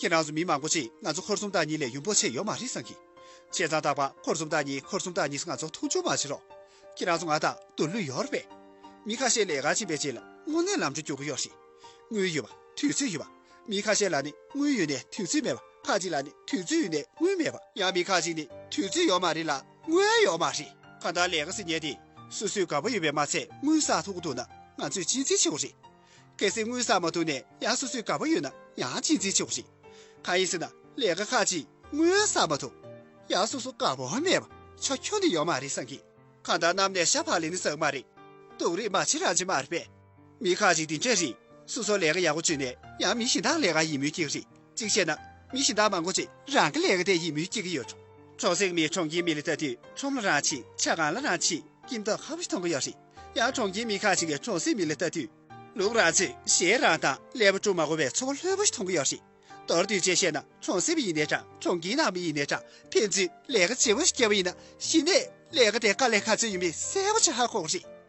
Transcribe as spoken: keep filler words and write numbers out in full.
ཁྱེད་རང་ཚོ་མི་མང་པོ་ཅིག་ང་ཚོ་འཁོར་གསུམ་བདག་གཉིས་ལས་ཡོན་པོ་ཆེ་ཡོད་མ་རེད་བསམ་གི། བྱས་ཙང་རྟག་པར་འཁོར་གསུམ་བདག་གཉིས་འཁོར་གསུམ་བདག་གཉིས་ང་ཚོ་མཐོང་ཆུང་མ་བྱེད་རོགས། ཁྱེད་རང་ཚོ་ང་དང་མདུན་ལུས་ཡོད་རེད་པས། མི་ཁ་ཤས་ལས་ཀ་ཕྱིན་པའི་རྗེས་ལ་དངོས་གནས་ལམ་འགྲོ་རྒྱུག་གི་ཡོད་རེད། དངུལ་ཡོད་པ། དུས་ཚོད་ཡོད་པ། མི་ཁ་ཤས་ལ་ནི་དངུལ་ཡོད་ནས་དུས་ཚོད་མེད་པ། ཁ་ཅིག་ལ་ནི་དུས་ཚོད་ཡོད་ནས་དངུལ་མེད་པ། ཡང་མི་ཁ་ཅིག་ནི་དུས་ཚོད་ཡོད་མ་རེད་ལ་དངུལ་ཡོད་མ་རེད། གང་ལྟར་ལས་ཀ་ཟེར་མཁན་དེ་སོ་སོས་དགའ་པོ་ཡོད་པས་མ་ཚད་དངུལ་བསགས་ཐུབ་ཀྱི་འདུག་ན་ང་ཚོས་གཅེས་འཛིན་བྱེད་དགོས་རེད། གལ་སྲིད་དངུལ་བསགས་མ་ཐུབ་ནས་ཡང་སོ་སོས་དགའ་པོ་ཡོད་ན་ཡང་གཅེས་འཛིན་བྱེད་དགོས་རེད། གང་ཡིན་ཟེར་ན་ལས་ཀ་ཁག་ཅིག་དངུལ་བསགས་མ་ཐུབ། ཡང་སོ་སོ་དགའ་པོ་མེད་པ་ཆ་ཁྱོན་ནས་ཡོད་མ་རེད་བསམ་གི། གང་ལྟར་གནམ་ནས་ཤ་བག་ལེབ་ནི་ཟག་མ་རེད། སྡུག་རུས་མ་བྱེད་རང་བྱེད་མ་རེད་པས། མི་ཁག་ཅིག་འདི་འདྲ་རེད། སོ་སོ་ལས་ཀ་ཡག་པོ་བྱུང་ནས་ཡང་མི་གཞན་དག་ལས་ཀ་ཡིད་སྨོན་སྐྱེ་གི་རེད། གཅིག་བྱས་ན་མི་གཞན་དག་མང་པོ་ཅིག་རང་གི་ལས་ཀ་དེ་ཡིད་སྨོན་སྐྱེ་གི་ཡོད་འགྲོ། གྲོང་གསེབ་མི་གྲོང་ཁྱེར་མི་ལ་ལྟ་དུས་ཁྲོམ་ལ་རང་ཕྱིན་ཆ་གང་ལ་རང་ཕྱིན་སྐྱིད་མདོག་ཁ་པོ་ཞིག་མཐོང་གི་ཡོད་རེད། ཡང་གྲོང་ཁྱེར་མི་ཁག་ཅིག་གིས་གྲོང་གསེབ་མི་ལ་ལྟ་དུས་ལུག་རང་འཚོས་གཞས་རང་བཏང་ཀླད་པ་སྒྲུབ་མ་དགོས་པའི་འཚོ་བ་ལྷོད་པོ་ཞིག་མཐོང་གི་ཡོད་རེད། མདོར་བསྡུས་བྱས་བཤད་ན་གྲོང་གསེབ་ཡིན་ནའི་འདྲ་གྲོང་ཁྱེར་ནང་མི་ཡིན་ནའི་འདྲ་ཕན་ཚུན་ལས་ཀ་བརྗེ་པོ་ཞིག་བརྒྱབ་པ་ཡིན་ན་གཞི་ནས་ལས་ཀ་དེ་དཀའ་ལས་ག་ཚོད་ཡིན་མིན་གསལ་པོ་ཞིག་ཧ་གོ་གི་རེད།